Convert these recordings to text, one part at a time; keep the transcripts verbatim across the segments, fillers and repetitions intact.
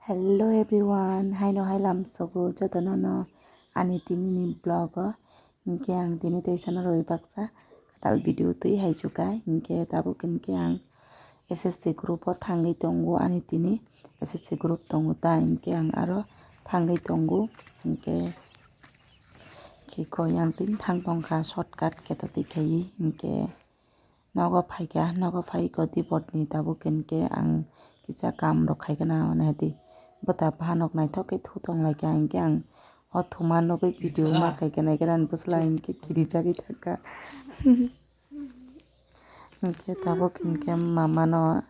Hello everyone, haino hai lamsogo jotono no ani tini ni vlog o. Hinkhe ang tini teisa no rwi baksa kwtal video twi hai chuka. Hinkhe tabuk hinkhe ang S S C group o thangwi tongo ani tini. S S C group tongo ta hinkhe ang aro thangwi tongo. Hinkhe khe koi ang tini thang tongkha shortcut khe to twi khaiwi hinkhe. Nogo phaikha, nogo phaikha dipotni tabuk hinkhe ang kisa kam rok khaikha na hwnwi hati. Bwta phanok naithok khe thu tong laikha hinkhe ang o thuma nugwi video ma khaikha naikhe ani bwsla hinkhe kirijagwi thangkha. Hinkhe tabuk hinkhe mamano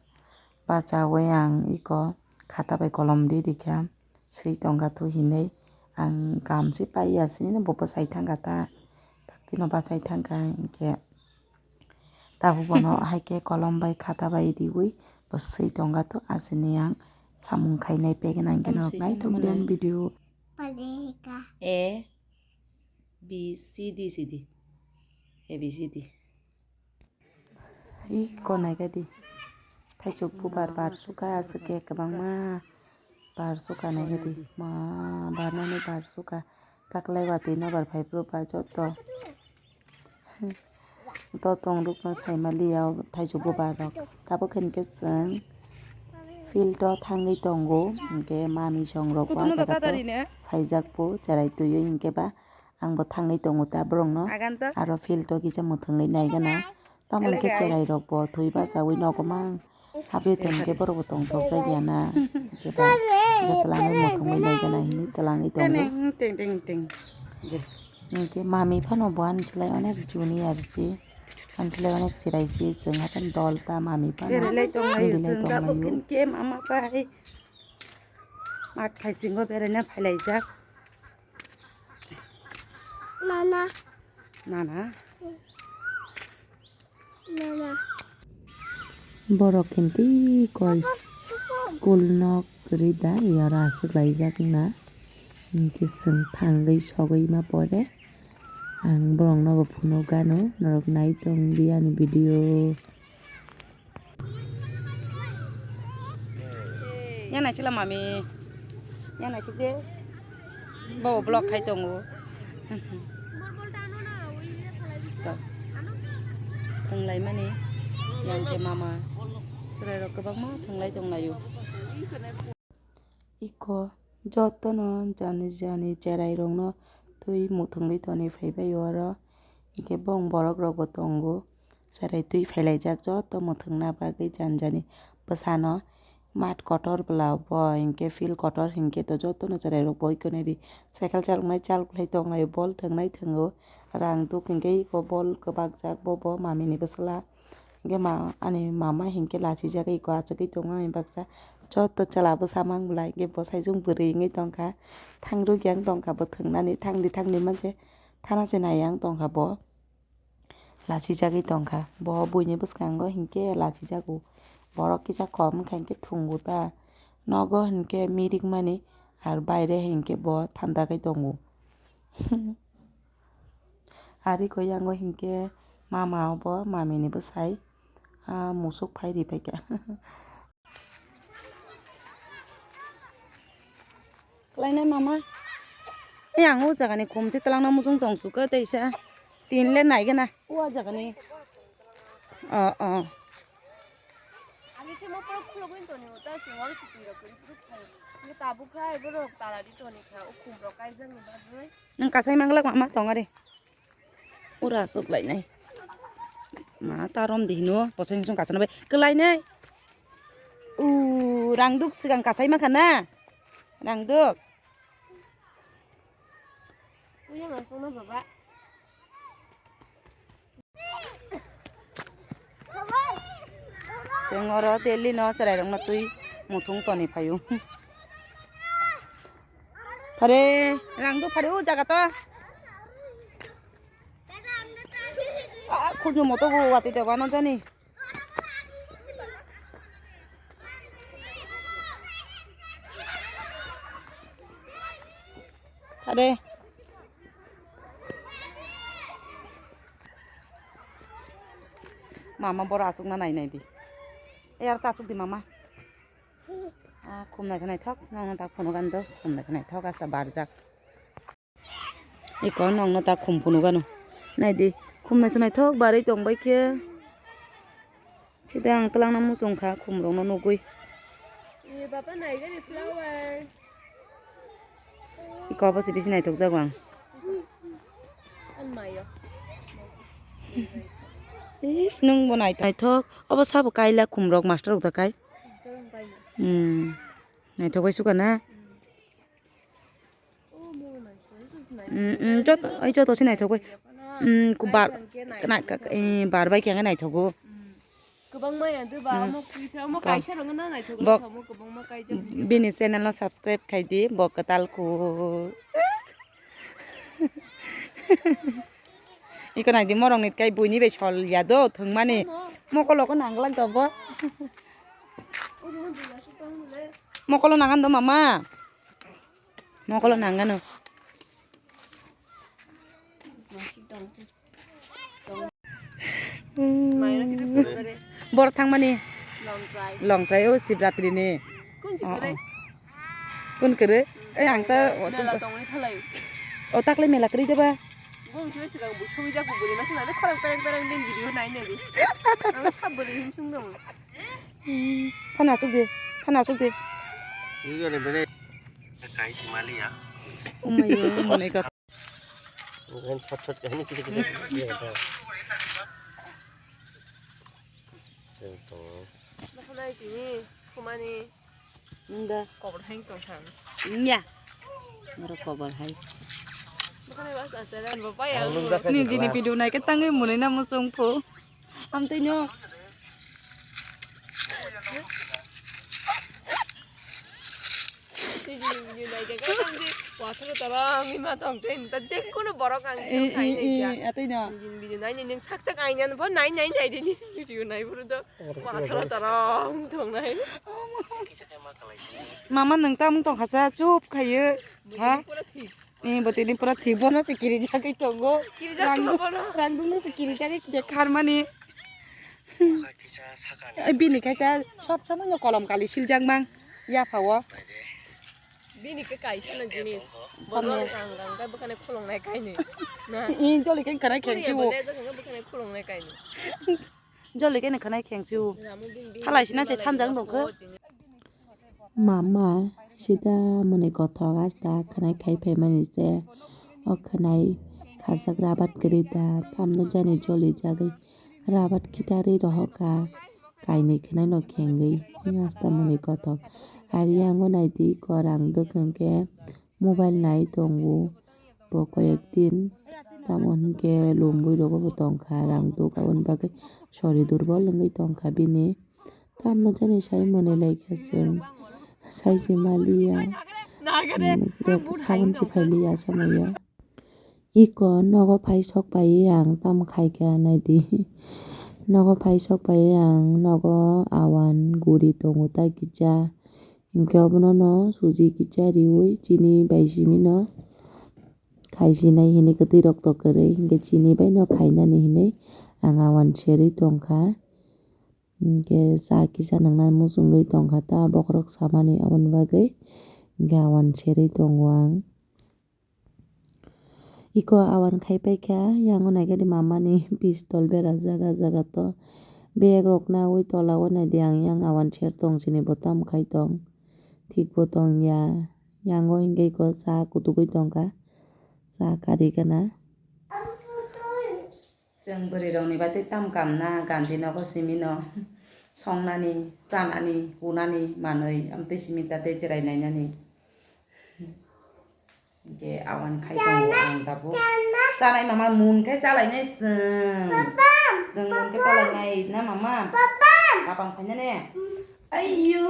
bachaui ang iko khata bai kolom ri rikha. Swi tongkha thu hinwi ang kam se paiya sini bo bwsai thangkha ta. Taktino bwsai thangkha hinkhe. Tabuk bono hai khe kolom bai khata bai riui bo swi tongkha to asini ang samung khainai pegena hinkhe norok naithok di ani video. A B C D C D. A B C D. Ih, ko naikha di. Thaichuk bubar bar sukha aswk khe kwbangma bar sukha naikha di. Ma barnani bar sukha. Taklai watwi nobar phai phuru ba joto. To tongrukno saimaliya o thaichuk bubar rok. Tabuk hinkhe chwng field o thangwi tongo. Hinkhe mami song rok o jaga to phaijak bo cherai twiwi hinkhe ba. Ang bo thangwi tongo ta borokno. Aro field o kisa mwthangwi naigana. Tamo hinkhe cherai rok bo thwi bachaui nogo mang. Habri tongkhe borok bo tongthok jak ya na. Hinkhe ba kisa twlangwi mwthangwi naigana hinwi twlangwi tongo. Ting, ting, ting. Hinkhe mami phano bo ani slai onek junior se. Ani slai onek cherai se. Chwng haphano dol ta mami phano. Berelai tonglaio, chwng tabuk hinkhe mama bai. Mat phaisingo beraina phailaijak. Nana. Nana. Nana. Borok khe tei koi school nok kwrwi da, yara aswk laijak wngna. Hinkhe chwng thangwi sogwi ma pore. Ang borokno bo phunukgano, norok nai tongdi ani video. Yang naisila mami. Yang naisik de. Bo vlog khai tongo. To. Tonglaimani. Yang ke mama. Chwrairok kwbangma tonglai tonglaio. Iko jotono jani jani cherairokno twi mwthangwi tonwi phaibai oro. Hinkhe bong borok rokbo tongo. Cherai twi phailaijak joto mwthangna bagwi jani jani bwsano mat kotor bwla bo hinkhe field kotor hinkhe to jotono cherairok bo ikono ri cycle chaloknai chal khlai tonglaio bol thwngnai thwngo rang duk hinkhe iko bol kwbakjak bo bo mamini bwsla. Hinkhe ma ani mama hinkhe lachijagwi iko achugwi tongo ani baksa. Joto chwla bwsa mang bwlai hinkhe bwsai chwng bwrwi wngwi tongkha. Thangrwk yang tongkha bo thwngnani thangdi thangdi manse thana se nai yang tongkha bo. Lachijagwi tongkha. Bo buini bwskango hinkhe lachijago. Borok kisa kom wngkha hinkhe thwngo ta. Nogo hinkhe mirikmani ar baire hinkhe bo thanda khe tongo. Ari ko yango hinkhe mama obo mamini bwsai, ah, musuk phai ri phaikha. Khlainai mama. Ei ang o jagani khumse twlangna muchung tong sukha teisa. Tin le naigena o jagani. O, o. Ani khe mo pura khulogwi toni uta singor sitiro kuri kuri khai. Ni tabuk khai borok tala di toni kha o khum rok kaijak ni bagwi. Nwng kasai manglak mama tong ari. Ura aswk lainai. Ma ta rom di hino, pochai song kasana bai. Kwlainai. U rang duk swkang kasai mankha na. Rang duk. Uya ma song na baba. Chwng oro daily no chwrairokno twi muthung toni phaio. Phare, rang do phare o jaga to. Ah, khunju moto go wati deba no jani. Phare. Mama boro aswkna nai nai di. Yar ta aswk di mama. Ah, khum naithok naithok, nokno tak phunukgano, khum naithok naithok, asta barjak. Iko nokno tak khum phunukgano. Naidi, khum naithok naithok barwi tongbai khe. Sida ang twlangno muchungkha khumrokno nugwi. Iko obo se bisi naithokjago ang. Ish, nwng bo naithok naithok. Obo sabo kaila khumrok master rok da kai. Hmm. Naithok bai suka na. Hmm, hmm, joto, ai joto se naithok bai. Hmm, ku bar, kana, ka, eh, bar bai khe naithogo. Kwbangma ya de ba, omo kisa, omo kaisa rok no naithok, omo kwbangma kaijak. Bini channel no subscribe khai di, bo kwtal ku. Iko nai di, morok ni kai buini bai sol ya do, thwngmani. Mokolo ko nang glak do bo. Mokolo nangan do mama. Mokolo nangano. Borok thangmani. Longtrai o Sibratri ni. Kun si kwrwi? Kun kwrwi? Ei ang ta. Mela tongwi thalai. O takle mela kwrwi jaba. Bung chwe sigang bu chwi jak bu buri masa na khorang pereng pereng din video nai nai. Ang sab buri hin chung dong. Thana asuk di. Thana asuk di. Ini ada bere. Kai si mali ya. Umayo, umayo. Ini thot thot ini kisi kisi. Nakhunai tini khumani. Nda. Kobor hai tong sang. Nya. Moro kobor hai. Nakhunai bas asa ran bo paya. Ni jini video nai ke tangwi muni na musung pho. Amtwi no. Video nai khe khe tang di, wathoro tara ang ima tong tei ta jekkuno borok ang video khai nai kha. Atwi no. Video nai nai nang sak sak aina no bo nai nai nai di video nai buru do wathoro tara ang tong nai. Mama nwng tamung tong khasa chup khayo. Ha? Pura thik. Ni botini pura thik bono se kirijagwi tongo. Kirijak tongo bono. Rang dungno se kirijagwi je kharmani. Bini khai ta sob somoi no kolom kali siljak mang. Yapha o. Bini khe kaisa no jinis. Bono rang rang khe bwkhani khulungnai kainwi. Na. I joli khe khana khengsi o. Bwkhani khulungnai kainwi. Joli khe khana khengsi o. Thalai sina se sanjang dong khe. Mama sida mwnwi kothok asta khwnai khai phaimani se o khwnai khajak rabat kwrwi da tamno jani jolijagwi rabat khitarwi rohorkha kainwi khwnaino khengwi asta mwnwi kothok ari yango naidi korang dwkhwng khe mobile nai tongo bo koyek din tamo hinkhe lomwi rogo bo tongkha rang duk aboni bagwi sori durbol wngwi tongkha bini. Tamno jani sai mwnwi laikha chwng. Sai se maliya. Sabon se phailiya asamaio. Iko nogo phai sok pai ang tamo khaikha naidi. Nogo phai sok pai ang nogo awan guri tongo ta kisa. Hinkhe obono no suji kisa riwi chini bai simi no khaisinai hinwi kwtwi rok to kwrwi hinkhe chini bai no khainani hinwi ang awan serwi tongkha. Hinkhe cha kisa nangna muchungwi tongkha ta bokhorok samani aboni bagwi hinkhe awan serwi tongo ang. Iko awan khai paikha yango naikhe mamani pistol berajak ah jaga to bag rok nawi tola o naidi ang yang awan ser tong sini bo tamo khai tong thik bo tong ya yango hinkhe iko cha kutugwi tongkha cha kari gana. Chwng bwrwi rokni bai tei tam kam na Gandhi nogo simi no songnani, chanani, hunani manwi amtwi simi ta tei chwrai nainani. Hinkhe awan khai tongo ang tabuk. Chanai mama mun khe chalainai chwng. Chwng mun khe chalainai na mama? Papam khainani? Ayyo.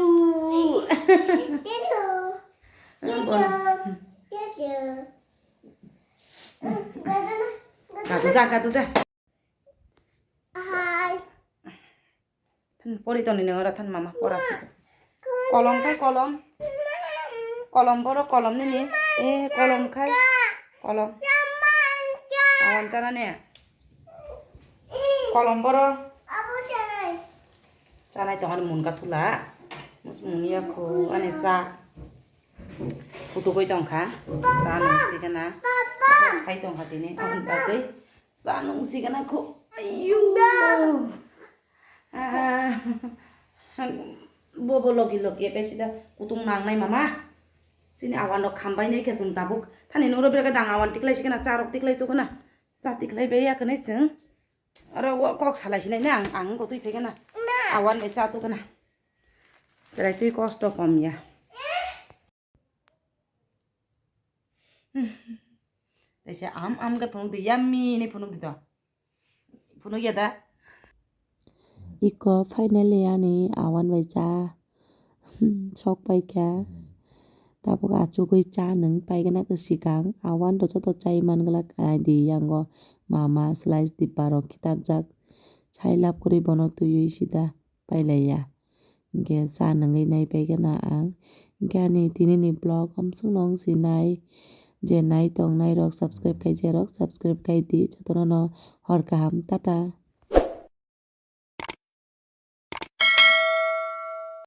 Katuja, katuja. Pori toni nang ora than mama pora sito. Kolom khai kolom. Kolom boro kolom nini. Eh kolom khai. Kolom. Awan chana ne. Kolom boro. Chanai tong ani mun ka thula. Mungya kho ani cha. Kutugwi tongkha. Cha nung sigana. Sai tongkha tini. Aboni bagwi cha nung sigana kho. Ayyo. Ah. Bobo logi logi eke sida kutung nangnai mama. Chini awan rok khambai nai khe chwng tabuk. Thani nuro bera dang awan tiklai sigana, cha rok tiklai tugana. Cha tiklai bai ya khe nai chwng. Aro o kok salai sinai na ang, ang kotui phai gana. Awan bai cha tugana. Chwrai twi kosto kom ya. Taisa am am khe phunuk di, yummy hinwi phunuk di to. Phunuk ya da? Iko finally ani awan bai cha, hmm, sok pai kha. Tabuk achugwi cha nung paigana kwswkang. Awan rok joto chai man glak, ai di yango mama slice dibba rok khitarjak. Sai lab kwrwi bono twiwi sida pailaiya. Hinkhe cha nungwi nai paigana ang. Hinkhe ani tinini vlog amswkno wng sinai. Je nai tongnai rok subscribe khai je rok subscribe khai di. Jotono no hor kaham, tata.